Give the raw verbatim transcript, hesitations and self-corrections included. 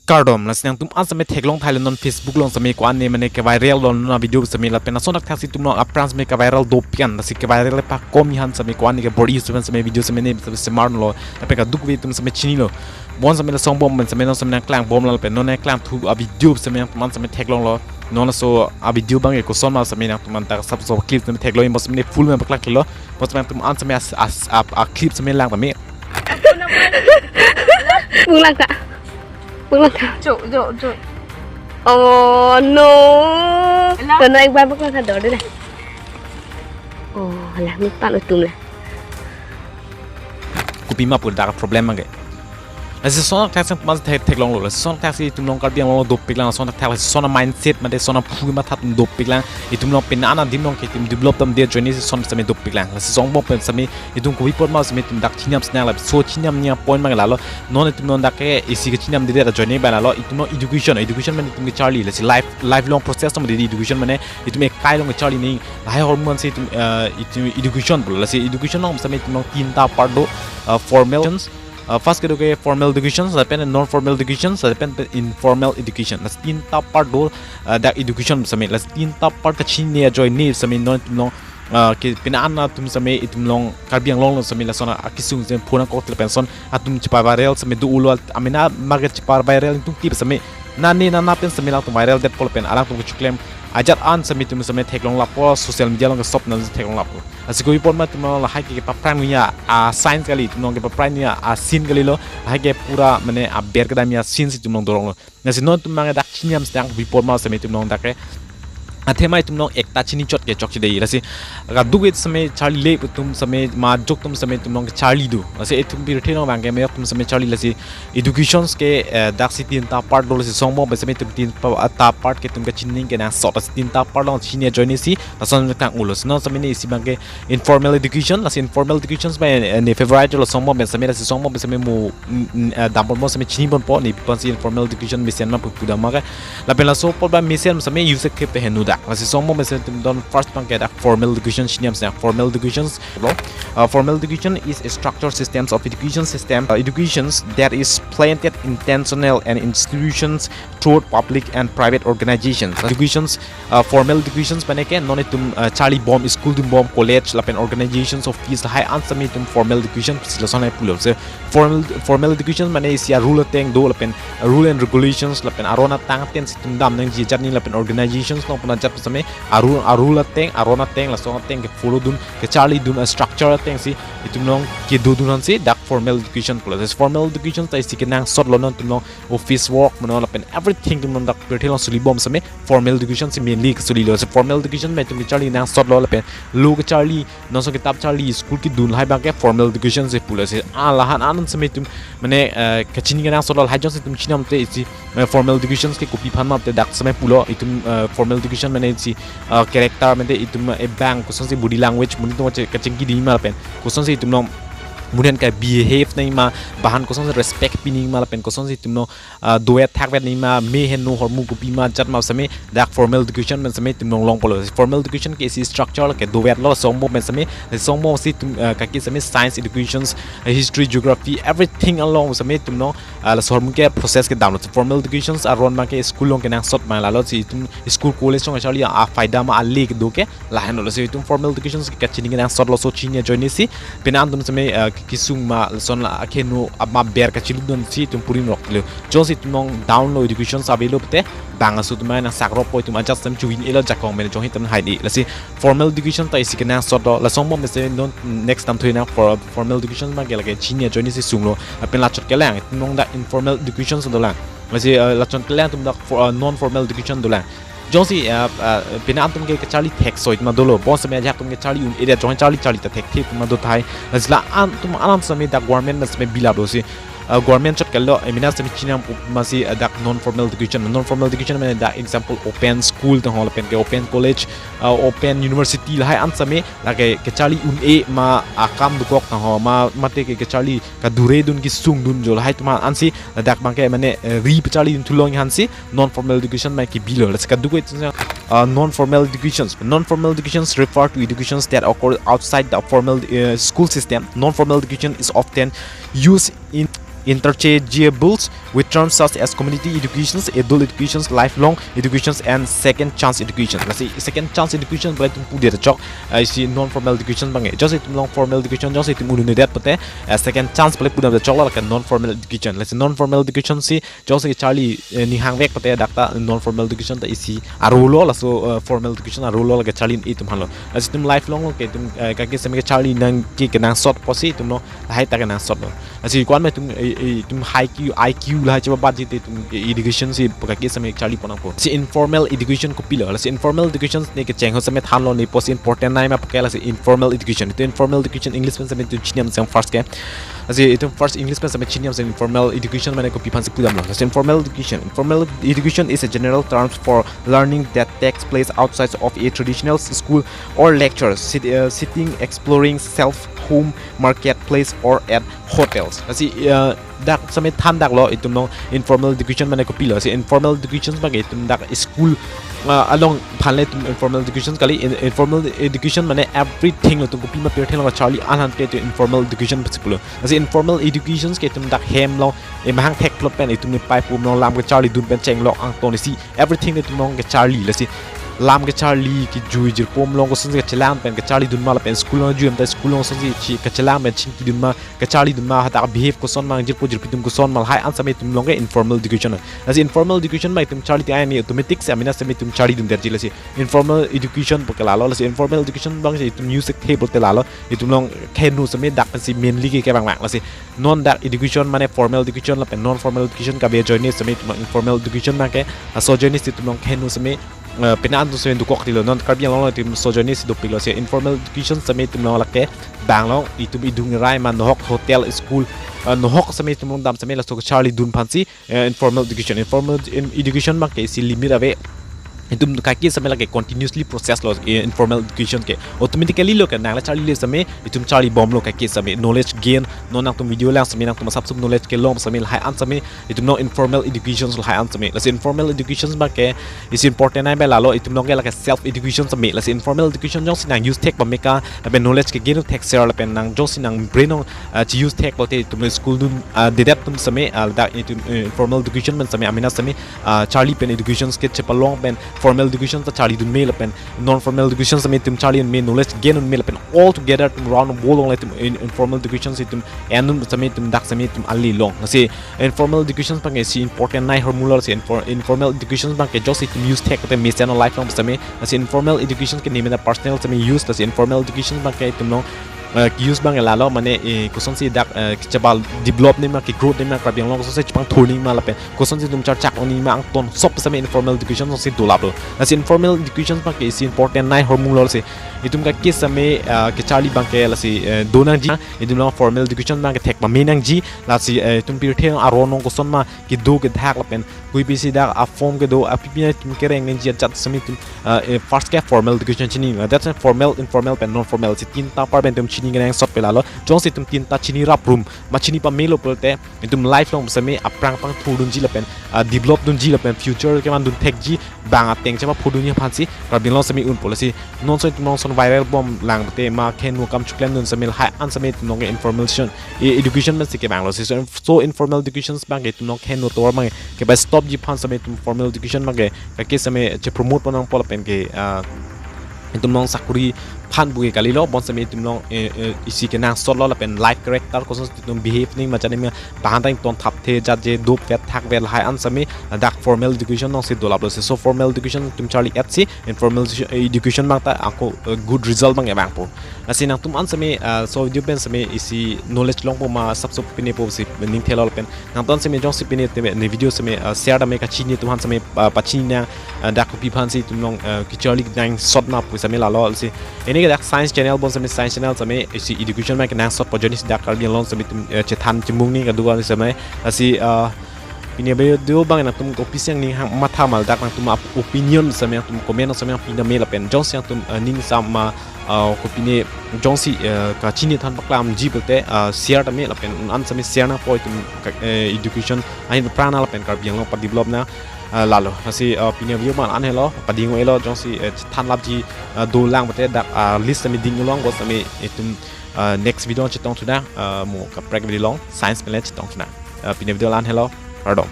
Kardom, lasi nangtum an sitame theklong thai lo non Facebook along sitame ko-an ne mane ke-viral lo non a-video sitame lapen lason thakthak si itum along aphrang sitame ke-viral dopik an, lasi ke-viral pakom-i aphan sitame ko-an ne ke bor-i sitame sitame video sitame ne sitame semar lo, lapen kadokave atum sitame chinilo. Bon sitame lason bom pen sitame non sitame nangklangbom lo lapen non nangklangthu a-video sitame nangtum an sitame theklonglo. Non laso a-video abang ke koson ma sitame nangtum an ta sab so clip sitame theklong, bon sitame full ma paklang kilo. Bon sitame nangtum an sitame as, as, a, a-clip sitame lang tame. Punglang ta. Punglang ta. Cuk, cuk, cuk. Oh no. Ala. Kono ek bar punglang ta dor de la. Oh, la mi pan utum la. Kopima pu dak problem abang ke. Lasi lason thakthak si mas thek theklonglo. Lasi lason thakthak si itum along Karbi Anglong dopik lang, lason thakthak lasi lason a-mindset mate lason aphu matha atum dopik lang. Itum along pina ana dim along ke itum develop damde ajoine si lason sitame dopik lang. Lasi lason bom pen sitame itum kopi apot ma sitame itum dak chinam sinang lapen laso chinam ning a-point abang lalo. Non itum along dak ke isi kechinamde ajoine abang lalo. Itum along education, education mane itum kecharli. Lasi life, lifelong process atum dei education mane itum ekai along kecharli ning. Lahai ahormu ansi itum, eh, itum education pulo. Lasi education along sitame itum along tinta part do, eh, formal, eh, first kedo ke formal education, lapen non formal education, lapen informal education. Lasi tinta part do, eh, dak education sitame. Lasi tinta part kachini ajoine sitame non itum along, eh, ke pina ana atum sitame itum along Karbi Anglong along sitame lason akesung sitame phone akok lapen lason atum chepa-viral sitame do ulo, amena market chepa-viral itum tip sitame nane nana pen sitame alangtum viral detpo lapen alangtum kechoklem ajat an sitame itum sitame theklong lapo, social media along ke sop nan theklong lapo. Lasi kopi apot ma itum along lahai ke paphrang nia a-science kali, itum along ke paphrang nia a-scene kalilo, lahai ke pura mane aber kedam nia scene si itum along doronglo. Lasi non itum abang dak chinam sinang kopi apot ma sitame itum along dak ke athema itum along ekta chini chot ke chokche dei. Lasi kadokave sitame charlile atum sitame majok atum sitame itum along kecharli do. Lasi itum pirthe along abang ke majok atum sitame charli, lasi educations ke, eh, dak si tinta part do, lasi lason bom pen sitame itum tinta part ke itum kachini kenangsot, lasi tinta part along chini ajoine si lason kang ulo. Lasi non sitame ne isi abang ke informal education, lasi informal education sitame, eh, ne favorite lo lason bom pen sitame, lasi lason bom pen sitame mo, mm, mm, eh, dam ponpo sitame chini ponpo, ne pi aphan si informal education mesen ma pu pudam ma ke. Lapen laso apot ba mesen sitame use ke pehenu dak. Lasi lason bom pen sitame itum don first abang ke dak formal education chinam sinang. Formal educations lo. Uh, formal education is a structured systems of education system, uh, educations that is planted intentional and institutions through public and private organizations. Educations, uh, formal educations mane ke non itum, uh, charli bom, school dun bom, college lapen organizations, office, lahai an sitame itum formal education si lason hai pulo. So formal, formal education mane isi a-rule ateng do lapen rule and regulations lapen aron atang ateng si itum dam nangji ajat ni lapen organizations along puna ajat sitame a-rule, a-rule ateng, aron ateng, lason ateng ke follow dun, kecharli dun, a-structure ateng si itum along kedo dun aphan si dak formal education pulo. Lasi formal education ta isi kenangsot lo non itum along office work mane lapen everything itum along dak pirthe along suli bom sitame formal education si mainly kesulilo. Lasi formal education ma itum kecharli nangsot lo lapen lo kecharli, non laso kitap charli, school kedun lahai abang ke formal education si pulo. Lasi a la-an an sitame itum mane, eh, kachini kenangsot lo, lahai jongsi itum chinam te isi, eh, formal education ke kopi aphan ma te dak sitame pulo itum, eh, formal education mane isi, eh, character mane itum, eh, abang kosonsi body language monit atum che-, kachingki ding ma lapen kosonsi itum along monit an ke-behave nangji ma, bahan kosonsi respect pi nangji ma lapen kosonsi itum along, ah, dovet thakvet nangji ma, me heno ahormu kopi ma ajat ma sitame dak formal education pen sitame itum along longpo lo. Formal education ke isi structure ke dovet lo, lason bom pen sitame, lason bom si itum, ah, kaki sitame science educations, ah, history, geography, everything along sitame itum along, ah, laso ahormu ke process kedam lo. Formal educations aron abang ke school along kenangsot ma lalo, si itum school college along charli a-faida ma ale kedo ke lahenlo. Lasi itum formal education si kachini kenangsot lo, laso chini ajoine si pina an atum sitame, eh, kesung ma lason la akheno ama ber kachilu dun si itum purim rok lo. Jongsi itum along down lo education si avelo pute bang aso atum nangsak rokpo, itum ajat sitame chuin elo jakong mene jongsi itum hai di. Lasi formal education ta isi kenangsot lo, lason bom pen sitame non next time thui nang for formal education abang ke lake chini ajoine si sunglo. Lapen lachot kelang itum along dak informal education si dolang. Lasi, eh, lachot kelang atum dak for, eh, non formal education dolang. Jongsi, ah, ah, pina atum ke kecharli thek soi ma dolo. Bon sitame ajak atum kecharli un-e dia jong charli charli ta thekthe ma do tahai. Lasi la-an atum alam sitame dak government ma sitame bilap dosi. Ah, government chot kalo, eh, mina sitame chinam pu ma si, ah, dak non formal education. Non formal education mane dak example open school tangho lapen ke open college, ah, open university lahai an sitame lake kecharli un-e ma akam dokok tangho ma mate ke kecharli kadure dun kesung dun jo lahai atum ansi dak abang ke mane, eh, ri pecharli dun thulong aphan si non formal education ma kebilo. Lasi kadokave, uh, non formal educations. Non formal educations refer to educations that occur outside the formal, uh, school system. Non formal education is often used in interchangeables with terms such as community educations, adult educations, lifelong educations, and second chance education. Lasi second chance education pu itum pudet chok, ah, isi non formal education abang. Jongsi itum long formal education jongsi itum un-edet pute, ah, second chance pu pudam chok lo, lake non formal education. Lasi non formal education si jongsi kacharli, eh, ning hangvek pute dak ta non formal education ta isi arolo, laso, eh, formal education arolo, lake charli itum hanlo. Lasi itum lifelong lo ke itum, eh, kake seme kacharli nangji kenangsot pusi itum lo, lahai ta kenangsot lo. Lasi ko-an ma itum, eh, eh, itum high Q, I Q lahai chebabat ji te itum, eh, education si pu kake seme charli pon nangpo. Lasi informal education kopilo? Lasi informal education ne kecheng ho seme thanlo, ne pusi important nai ma pu ke, lasi informal education. Itum informal education English pen seme itum chiniam sang first ke. Lasi itum first English pen seme chiniam sang informal education mane kopi aphansi pudamlo. Lasi informal education. Informal education is a general term for learning that takes place outside of a traditional school or lecture sit-, uh, sitting, exploring self, home, marketplace, or at hotels. Lasi, uh, dak seme than dak lo itum long informal education mane kopilo. Lasi informal education abang itum dak school, uh, along aphan le itum informal education kali. In-, informal education mane everything lo, itum kopi ma pirthe along charli an-an ke itum informal education pusi pulo. Lasi informal education ke itum dak hem lo, emahang thek plot pen itum ne pai pum lo, lam kacharlidun pen chenglok angton isi everything itum long kacharli. Lasi lam kacharli, kejui jirpo along kosonsi kachelang pen kacharlidun ma lapen school along jui am ta school along kosonsi chi kachelang pen chingkidun ma, kacharlidun ma, hadak behave koson ma, jirpo jirpi atum koson ma, lahai an seme itum long ke informal education. Lasi informal education ma itum charli ti ai ni automatic si amena seme itum charlidundetji. Lasi informal education pu ke lalo. Lasi informal education abang si itum use thekthe pulote lalo, itum long kheno seme dak pensi mainly ke kevang vang. Lasi non dak education mane formal education lapen non formal education kabe ajoine seme itum informal education abang ke, laso ajoine si itum long kheno seme, eh, pena antu seme dokok tilo. Non Karbi Anglong lo itum laso ajoine si dopiklo. Lasi informal education seme itum long lake bang long itum idung irai ma, nohok hotel, school, eh, nohok seme itum long dam seme laso kacharlidun aphansi, eh, informal education. Informal in-, education abang ke isi limit ave. Itum kake seme lake continuously process lo, eh, informal education ke. Automatically lo ke nang la charlile seme itum charlibomlo kake seme. Knowledge gain, non nangtum video lang seme nangtum asapso knowledge kelong seme, lahai an seme itum long informal education, lahai an seme. Lasi informal education abang ke isi important nai pen lalo, itum long ke lake self education seme. Lasi informal education jongsi nang use thek pame ka, lapen knowledge ke gain thek ser lapen nang jongsi nang brain long, ah, chi use thek pulote itum school dun, ah, dedet atum seme, ah, dak itum, eh, informal education pen seme amena seme, ah, charli pen education ke chepalong pen formal education ta charlidun me lapen non formal education seme itum charli un me, knowledge gain un me lapen all together itum round ball long le itum in-, informal education si itum en un seme itum dak seme itum ali long. Lasi informal education abang ke isi important nai ahormu lo. Lasi infor-, informal education abang ke jongsi itum use thek pute mesen lo lifelong seme. Lasi informal education ke ne mena personal seme use. Lasi informal education abang ke itum long, eh, use abang ke lalo mane, eh, kosonsi dak, eh, kechebal develop ne ma, kegrowth ne ma, Karbi Anglong kosonsi chepangthur ne ma lapen kosonsi itum charchak ong ne ma angton sop seme informal education along si dolaplo. Lasi informal education abang ke isi important nai ahormu lo. Lasi itum kake seme, ah, kacharli abang ke lasi, eh, do nangji, itum long formal education abang ke thek pame nangji. Lasi, eh, itum pirthe aron long koson ma kedo kedak lapen kopi pisi dak a form kedo, apipi itum kereng nangji ajat seme itum, ah, eh, first ke formal education chini. Ah, that's a formal, informal pen non formal. Si tinta apar pen itum chini kenangsot pen lalo. Jongsi itum tinta chini rap rum ma chini pamelo pulote itum lifelong seme aphrang pangthurdunji lapen, ah, develop dunji lapen future kemandun thekji bang ateng chepaphurdunji aphansi Karbi Anglong seme unpo. Lasi non so itum long son viral bom lang pute ma kheno kam cheklemdun seme, lahai an seme itum long ke information, eh, education pensi kevanglo. Si so, so informal education abang ke itum long kheno tovar abang ke ba stop ji aphan seme itum formal education abang ke kake seme chepromote pon nangpo lapen ke, ah, itum long sakuri aphan pu ke kalilo, bonsitame itum long, eh, eh, isi kenangsot lo lapen life character koson itum behave ning ma chani ma bahan ta ington thapthe jat je dopvet thakvet lahai an sitame dak formal education along si dolaplo. Si so formal education itum charli-et si informal education, eh, education abang ta ako, eh, good result abang kevangpo. Lasi nangtum an sitame, ah, so video pen sitame isi knowledge longpo ma asapso pinepo si ning thelo lapen nangtum an sitame jongsi pine te ne video sitame, ah, share tame kachini atum aphan sitame, ah, pachini nang, ah, dak kopi aphan si itum long, ah, kacharli nangsot ma pu sitame lalo. Lasi pini ke dak science channel bon sitame science channel sitame isi education abang kenangsot pu ajoine si dak Karbi Anglong sitame itum, eh, chethan chimung ni kadu sitame. Lasi, ah, pini video abang nangtum kopi si nang ning hang matha ma ladak nangtum ap-, opinion sitame nangtum comment sitame nang pina me lapen jongsi nangtum, ah, ning sam ma, ah, kopine jongsi, eh, kachini than paklamji pulote, ah, share tame lapen an sitame share nangpo itum ka, eh, education ahin prana lapen Karbi Anglong padevelop nang, ah, lalo. Lasi, ah, pini video abang an helo, pading-o-elo jongsi, eh, thanlapji, ah, dolang pulote dak, ah, list sitame ding-o long bonsitame itum, ah, next video chetongthu nang, ah, mo kaprek video along science pen le chetongthu nang. Ah, pini video la-an helo. Kardom.